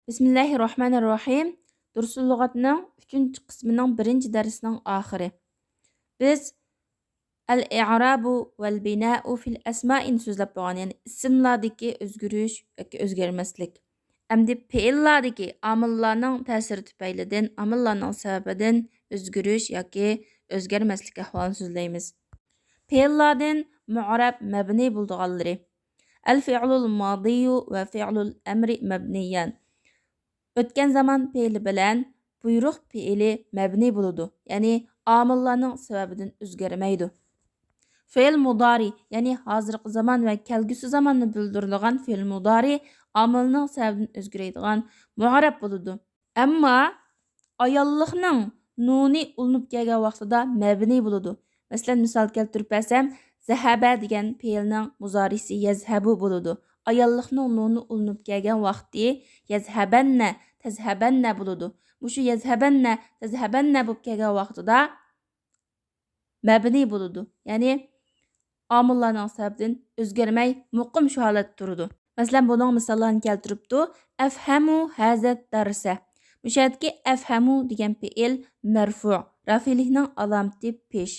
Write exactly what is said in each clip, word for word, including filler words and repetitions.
بىسمىللاھىررەھمانىررەھىم. دۇرۇسۇل لۇغەتنىڭ ئۈچىنچى قىسمىنىڭ بىرىنچى دەرسىنىڭ ئاخىرى. بىز ئەل ئىئرابۇ ۋەل بىنائۇ فىل ئەسمائىنى سۆزلەپ بولغان، يەنى ئىسىملاردىكى ئۆزگىرىش ياكى ئۆزگەرمەسلىك. ئەمدى پېئىللاردىكى ئامىللارنىڭ تەسىرى تۈپەيلىدىن، ئامىللارنىڭ سەۋەبىدىن ئۆزگىرىش ياكى ئۆزگەرمەسلىك ئەھۋالىنى سۆزلەيمىز. پېئىللاردىن مۇئرەب مەبنىي بولىدىغانلىرى. ئەل فىئلۇل مادىيۇ ۋە فىئلۇل ئەمرى مەبنىيان. ئۆتكەن زامان پېئىلى بىلەن بۇيرۇق پېئىلى مەبنىي بولىدۇ، يەنى ئامىللارنىڭ سەۋەبىدىن ئۆزگەرمەيدۇ. فېئىل مۇدارى، يەنى ھازىرقى زامان ۋە كەلگۈسى زاماننى بىلدۈرىدىغان فېئىل مۇدارى ئامىلنىڭ سەۋەبىدىن ئۆزگىرەيدىغان مۇئرەب بولىدۇ. ئەمما ئاياللىقنىڭ نۇنى ئۇلىنىپ كەلگەن ۋاقتىدا مەبنىي بولىدۇ. مەسىلەن، مىسال كەلتۈرۈپ بەرسەم، زەھەبە دېگەن پېئىلنىڭ مۇزارىسى يەزھەبۇ بولىدۇ. ئاياللىقنىڭ نۇنى ئۇلىنىپ كەلگەن ۋاقتى يەزھەبەننە، تەزھەبەننە بولىدۇ. مۇشۇ يەزھەبەننە، تەزھەبەننە بولۇپ كەلگەن ۋاقتىدا مەبنىي بولىدۇ. يەنى ئامىللارنىڭ سەۋەبىدىن ئۆزگەرمەي مۇقىم شۇ ھالەتتە تۇرىدۇ. مەسىلەن، بۇنىڭ مىساللارنى كەلتۈرۈپتۇ. ئەفھەمۇ ھەزەت دەرسە. مۇشۇ يەردىكى ئەفھەمۇ دېگەن پېئىل مەرفۇ، رەفئىيلىكنىڭ ئالامىتى پېش.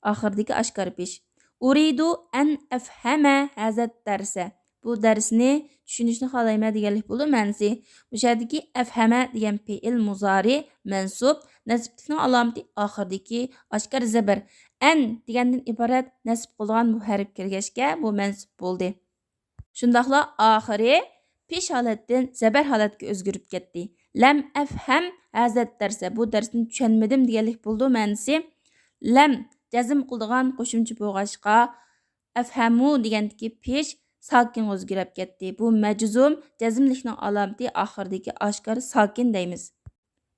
ئاخىرىدىكى ئاشكارا پېش. ئۇرىدۇ ئەن ئەفھەمە ھەزەت دەرسە. بۇ دەرسنى چۈشىنىشنى خالايمەن دېگەنلىك بولىدۇ مەنىسى. مۇشۇ يەردىكى ئەفھەمە دېگەن پېئىل مۇزارى مەنسۇب، نەسبلىكنىڭ ئالامىتى ئاخىرىدىكى ئاشكارا زەبەر. ئەن دېگەندىن ئىبارەت نەسب قىلىدىغان بۇ ھەرپ كىرگەچكە بۇ مەنسۇب بولدى. شۇنداقلا ئاخىرى پېش ھالەتتىن زەبەر ھالەتكە ئۆزگىرىپ كەتتى. لەم ئەفھەم ھەزەت دەرسە. بۇ دەرسنى چۈشەنمىدىم دېگەنلىك بولىدۇ مەنىسى. لەم جەزم قىلىدىغان قوشۇمچە بولغاچقا، ئەفھەمۇ دېگەندىكى پېش ساكىنغا ئۆزگىرىپ كەتتى. بۇ مەجزۇم، جەزملىكنىڭ ئالامىتى ئاخىرىدىكى ئاشكارا ساكىن دەيمىز.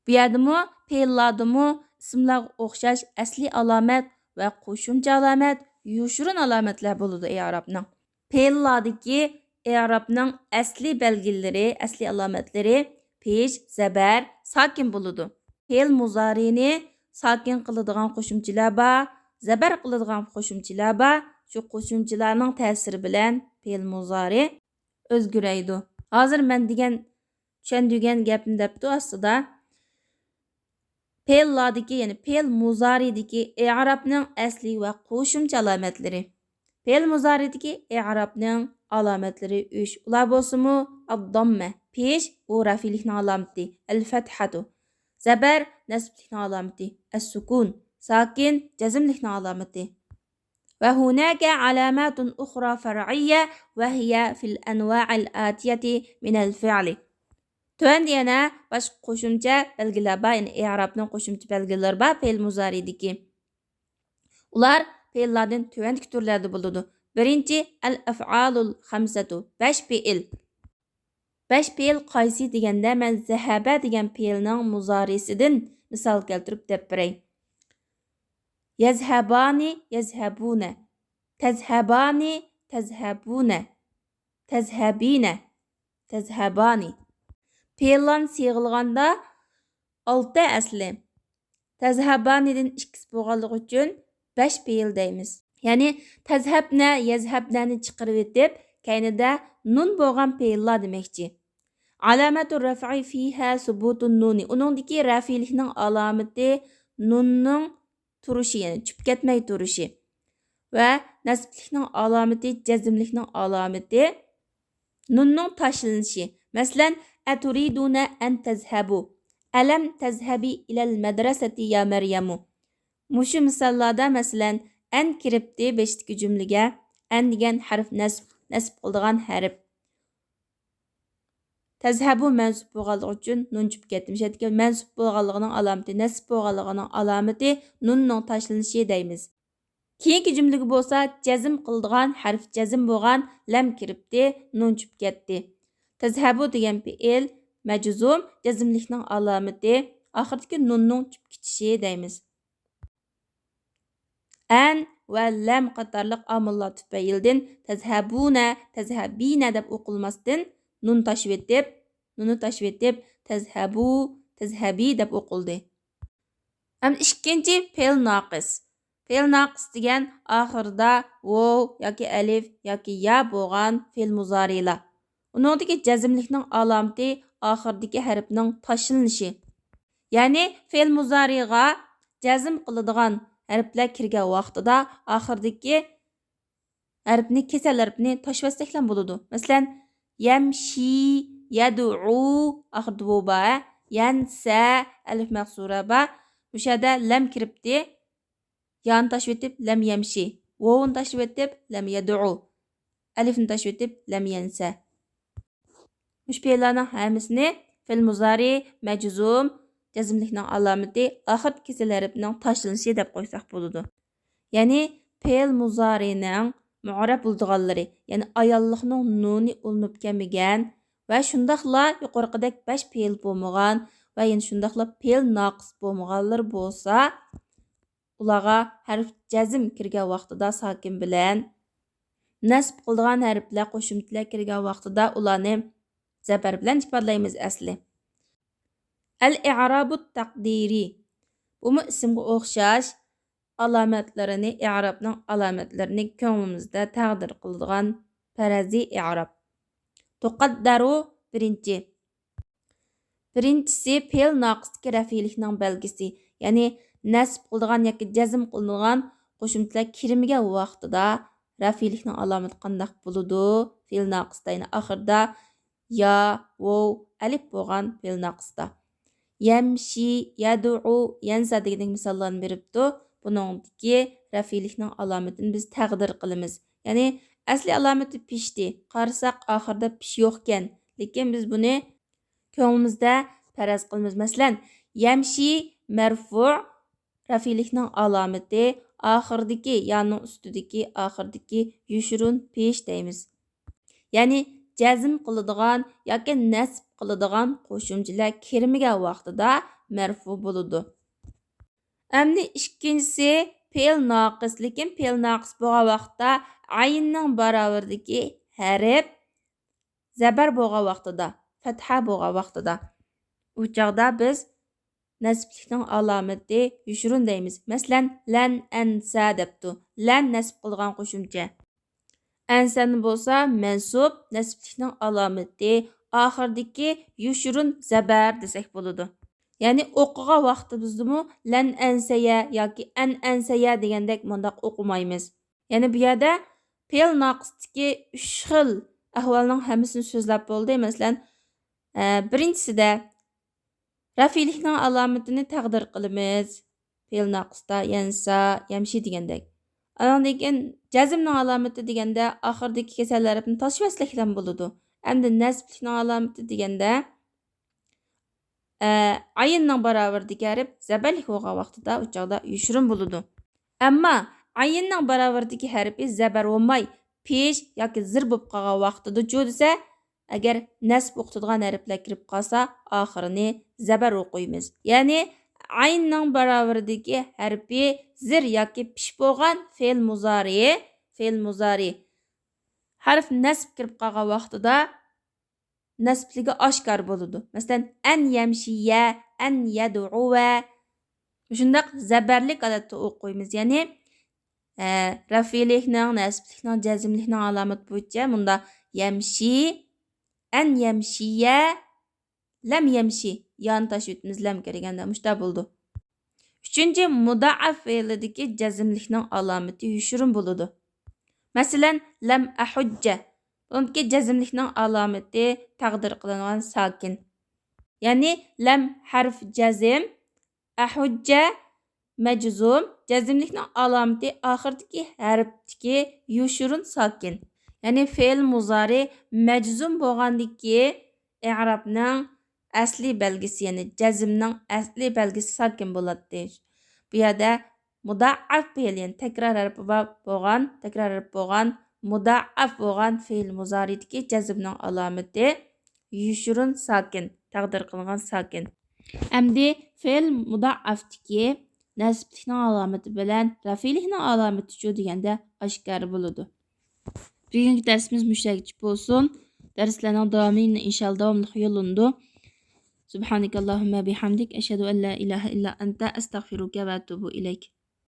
بۇ يەردىمۇ پېئىللاردىمۇ ئىسىملارغا ئوخشاش ئەسلىي ئالامەت ۋە قوشۇمچە ئالامەت، يوشۇرۇن ئالامەتلەر بولىدۇ ئېئرابنىڭ. پېئىللاردىكى ئېئرابنىڭ ئەسلىي بەلگىلىرى، ئەسلىي ئالامەتلىرى پېش، زەبەر، ساكىن بولىدۇ. پېئىل مۇزارىنى ساكىن قىلىدىغان قوشۇمچىلار بار، زەبەر قىلىدىغان قوشۇمچىلار بار. شۇ قوشۇمچىلارنىڭ تەسىرى بىلەن پېئىل مۇزارى ئۆزگىرەيدۇ. ھازىر مەن دېگەن، چۈشەندۈرگەن گەپنى دەپتۇ ئاستىدا. پېئىللاردىكى، يەنى پېئىل مۇزارىدىكى ئېئرابنىڭ ئەسلى ۋە قوشۇمچە ئالامەتلىرى. پېئىل مۇزارىدىكى ئېئرابنىڭ ئالامەتلىرى ئۈچ. ئۇلار بولسىمۇ، ئەدداممە، پېش، بۇ رەفئىيلىكنىڭ ئالامىتى، ئەلفەتھەتۇ، زەبەر، نەسبلىكنىڭ ئالامىتى، ئەسسۇكۇن، ساكىن، جەزملىكنىڭ ئالامىتى. وهناك علامات أخرى فرعية وهي في الأنواع الآتية من الفعل. تۆۋەندە يەنە باشقا قوشۇمچە بەلگىلەر بار، يەنى ئېئرابنىڭ قوشۇمچە بەلگىلىرى بار پېئىل مۇزارىدىكى. ئۇلار پېئىللاردىن تۆۋەندىكى تۈرلەردە بولىدۇ. بىرىنچى، الأفعال الخمسة، بەش پېئىل. بەش پېئىل قايسى دېگەندە، مەن زەھەبە دېگەن پېئىلنىڭ مۇزارىسىدىن مىسال كەلتۈرۈپ دەپ بېرەي. يەزھەبانى، يەزھەبۇنە. تەزھەبانى، تەزھەبۇنە. تەزھەبىنە، تەزھەبانى. پېئىللارنى سىيغىلىغاندا ئالتە ئەسلى. تەزھەبانىدىن ئىككىسى بولغانلىقى ئۈچۈن بەش پېئىل دەيمىز. يەنى تەزھەبنە، يەزھەبنەنى چىقىرىۋېتىپ، كەينىدە نۇن بولغان پېئىللار دېمەكچى. علامة الرفع فيها ثبوت النون. ئۇنىڭدىكى رەفئىيلىكنىڭ ئالامىتى نۇننىڭ تۇرۇشى، يەنى چۈشۈپ كەتمەي تۇرۇشى. ۋە نەسبلىكنىڭ ئالامىتى، جەزملىكنىڭ ئالامىتى نۇننىڭ تاشلىنىشى. مەسىلەن، أتريدون أن تذهبوا؟ ألم تذهبي إلى المدرسة يا مريم؟ مۇشۇ مىساللاردا، مەسىلەن، ئەن كىرىپتى بېشىدىكى جۈملىگە ئەن دېگەن ھەرپ نەسب، نەسب قىلىدىغان ھەرپ. تەزھەبۇ مەنسۇب بولغانلىقى ئۈچۈن نۇن چۈشۈپ كەتتى. مۇشۇ يەردىكى مەنسۇب بولغانلىقىنىڭ ئالامىتى، نەسب بولغانلىقىنىڭ ئالامىتى نۇننىڭ تاشلىنىشى دەيمىز. كېيىنكى جۈملىگە بولسا جەزم قىلىدىغان ھەرپ جەزم بولغان لەم كىرىپتى، نۇن چۈشۈپ كەتتى. تەزھەبۇ دېگەن پېئىل مەجزۇم، جەزملىكنىڭ ئالامىتى ئاخىرىدىكى نۇننىڭ چۈشۈپ كېتىشى دەيمىز. ئەن ۋە لەم قاتارلىق ئامىللار تۈپەيلىدىن تەزھەبۇنە، تەزھەبىنە دەپ ئوقۇلماستىن، نۇن تاشلىۋېتىپ، نۇننى تاشلىۋېتىپ، تەزھەبۇ، تەزھەبى دەپ ئوقۇلدى. ھەم ئىككىنچى پېئىل ناقىس. پېئىل ناقىس دېگەن ئاخىرىدا ۋوۋ ياكى ئەلىف ياكى يا بولغان پېئىل مۇزارىلار. ئۇنىڭدىكى جەزملىكنىڭ ئالامىتى ئاخىرىدىكى ھەرپنىڭ تاشلىنىشى. يەنى فېئىل مۇزارىغا جەزم قىلىدىغان ھەرپلەر كىرگەن ۋاقتىدا ئاخىرىدىكى ھەرپنى، كېسەل ھەرپنى تاشلىۋەتسەكلەم بولىدۇ. مەسىلەن، يەمشى، يەدئۇ، ئاخىرىدا ۋاۋ بار، ھە؟ يەنسە، ئەلىف مەقسۇرە بار. مۇشۇ يەردە لەم كىرىپتۇ. يانى تاشلىۋېتىپ، لەم يەمشى. ۋاۋنى تاشلىۋېتىپ، لەم يەدئۇ. ئەلىفنى تاشلىۋېتىپ، لەم يەنسە. مۇشۇ پېئىللارنىڭ ھەممىسىنى فېئىل مۇزارى مەجزۇم، جەزملىكنىڭ ئالامىتى ئاخىرىدىكى كېسەل ھەرپنىڭ تاشلىنىشى دەپ قويساق بولىدۇ. يەنى پېئىل مۇزارىنىڭ مۇئرەب بولىدىغانلىرى، يەنى ئاياللىقنىڭ نۇنى ئۇلىنىپ كەلمىگەن ۋە شۇنداقلا يۇقىرىقىدەك بەش پېئىل بولمىغان ۋە يەنە شۇنداقلا پېئىل ناقىس بولمىغانلىرى بولسا، ئۇلارغا ھەرپ جەزم كىرگەن ۋاقتىدا ساكىن بىلەن، نەسب قىلىدىغان ھەرپلەر، قوشۇمچىلار كىرگەن ۋاقتىدا ئۇلارنى زەبەر بىلەن ئىپادىلەيمىز ئەسلى. ئەل ئىئرابۇت تەقدىرى. بۇمۇ ئىسىمغا ئوخشاش ئالامەتلىرىنى، ئىئرابنىڭ ئالامەتلىرىنى كۆڭلىمىزدە تەقدىر قىلىدىغان پەرەزىي ئىئراب. تۇقەددەرۇ، بىرىنچى. بىرىنچىسى، پېئىل ناقىستىكى رەفئىيلىكنىڭ بەلگىسى، يەنى نەسب قىلىدىغان ياكى جەزم قىلىنغان قوشۇمچىلار كىرمىگەن ۋاقتىدا رەفئىيلىكنىڭ ئالامىتى قانداق بولىدۇ؟ پېئىل ناقىستا، يەنى ئاخىرىدا يا، ۋاۋ، ئەلىپ بولغان پېئىل ناقىستا. يەمشى، يەدئۇ، يەنسا دېگەندەك مىساللارنى بېرىپتۇ. بۇنىڭدىكى رەفئىيلىكنىڭ ئالامىتىنى بىز تەقدىر قىلىمىز. يەنى ئەسلى ئالامىتى پېشتى. قارىساق، ئاخىرىدا پېش يوقكەن. لېكىن بىز بۇنى كۆڭلىمىزدە پەرەز قىلىمىز. مەسىلەن، يەمشى مەرفۇ، رەفئىيلىكنىڭ ئالامىتى ئاخىرىدىكى، يانىڭ ئۈستىدىكى، ئاخىرىدىكى يوشۇرۇن پېش دەيمىز. يەنى جەزم قىلىدىغان ياكى نەسب قىلىدىغان قوشۇمچىلار كىرمىگەن ۋاقتىدا مەرفۇ بولىدۇ. ئەمدى ئىككىنچىسى، پېئىل ناقىس، لېكىن پېئىل ناقىس بولغان ۋاقىتتا ئەيننىڭ باراۋىرىدىكى ھەرپ زەبەر بولغان ۋاقتىدا، پەتھە بولغان ۋاقتىدا، ئۇ چاغدا بىز نەسبلىكنىڭ ئالامىتى يوشۇرۇن دەيمىز. مەسىلەن، لەن ئەنسە دەپتۇ. لەن نەسب قىلغان قوشۇمچە. ئەنسەنى بولسا مەنسۇب، نەسبلىكنىڭ ئالامىتى ئاخىرىدىكى يوشۇرۇن زەبەر دېسەك بولىدۇ. يەنى ئوقۇغان ۋاقتىمىزدىمۇ لەن ئەنسەيە ياكى ئەن ئەنسەيە دېگەندەك مۇنداق ئوقۇمايمىز. يەنى بۇ يەردە پېئىل ناقىستىكى ئۈچ خىل ئەھۋالنىڭ ھەممىسىنى سۆزلەپ بولدى. مەسىلەن، ئە، بىرىنچىسىدە رەفئىيلىكنىڭ ئالامىتىنى تەقدىر قىلىمىز. پېئىل ناقىستا يەنسا، يەمشى دېگەندەك. ئاندىن كېيىن جەزمنىڭ ئالامىتى دېگەندە ئاخىرىدىكى كېسەل ھەرپنى تاشلىۋەتسەكلەم بولىدۇ. ئەمدى نەسبلىكنىڭ ئالامىتى دېگەندە، ئە، ئايننىڭ باراۋىرىدىكى ھەرپ زەبەرلىك بولغان ۋاقتىدا ئۇ چاغدا يوشۇرۇن بولىدۇ. ئەمما ئايننىڭ باراۋىرىدىكى ھەرپى زەبەر بولماي، پېش ياكى زىر بولۇپ قالغان ۋاقتىدىچۇ دېسە، ئەگەر نەسب ئوقۇتىدىغان ھەرپلەر كىرىپ قالسا، ئاخىرىنى زەبەر ئوقۇيمىز. يەنى ئايننىڭ باراۋىرىدىكى ھەرپى زىر ياكى پېش بولغان فېئىل مۇزارى، فېئىل مۇزارى ھەرپ نەسب كىرىپ قالغان ۋاقتىدا نەسبلىكى ئاشكارا بولىدۇ. مەسىلەن، ئەن يەمشىيە، ئەن يەدئۇۋە. مۇشۇنداق زەبەرلىك ھالەتتە ئوقۇيمىز. يەنى، ئە، رەفئىيلىكنىڭ، نەسبلىكنىڭ، جەزملىكنىڭ ئالامىتى بويىچە مۇندا يەمشى، ئەن يەمشىيە، لەم يەمشى، يانى تاشلىۋېتىمىز، لەم كىرگەندە مۇشۇنداق بولىدۇ. ئۈچىنچى، مۇدائەپ فېئىلىدىكى جەزملىكنىڭ ئالامىتى يوشۇرۇن بولىدۇ. مەسىلەن، لەم ئەھۇججە. بۇنىڭدىكى جەزملىكنىڭ ئالامىتى تەقدىر قىلىنغان ساكىن. يەنى لەم ھەرف جەزم، ئەھۇججە مەجزۇم، جەزملىكنىڭ ئالامىتى ئاخىرىدىكى ھەرپتىكى يوشۇرۇن ساكىن. يەنى فېئىل مۇزارى مەجزۇم بولغاندىكى ئىئرابنىڭ ئەسلىي بەلگىسى، يەنى جەزمنىڭ ئەسلىي بەلگىسى ساكىن بولاتتى. بۇ يەردە مۇدائەپ فېئىل، يەنى تەكرار ھەرپى بار بولغان، تەكرار ھەرپ بولغان، مۇدائەپ بولغان فېئىل مۇزارىدىكى جەزمنىڭ ئالامىتى يوشۇرۇن ساكىن، تەقدىر قىلىنغان ساكىن. ئەمدى فېئىل مۇدائەپتىكى نەسبلىكنىڭ ئالامىتى بىلەن رەفئىيلىكنىڭ ئالامىتىچۇ دېگەندە ئاشكارا بولىدۇ. بۈگۈنكى دەرسىمىز مۇشۇ يەرگىچە بولسۇن. دەرسلەرنىڭ داۋامى ئىنشاللا داۋاملىق يوللىنىدۇ. سبحانك اللهم بحمدك، أشهد أن لا إله إلا أنت، أستغفرك وأتوب إليك.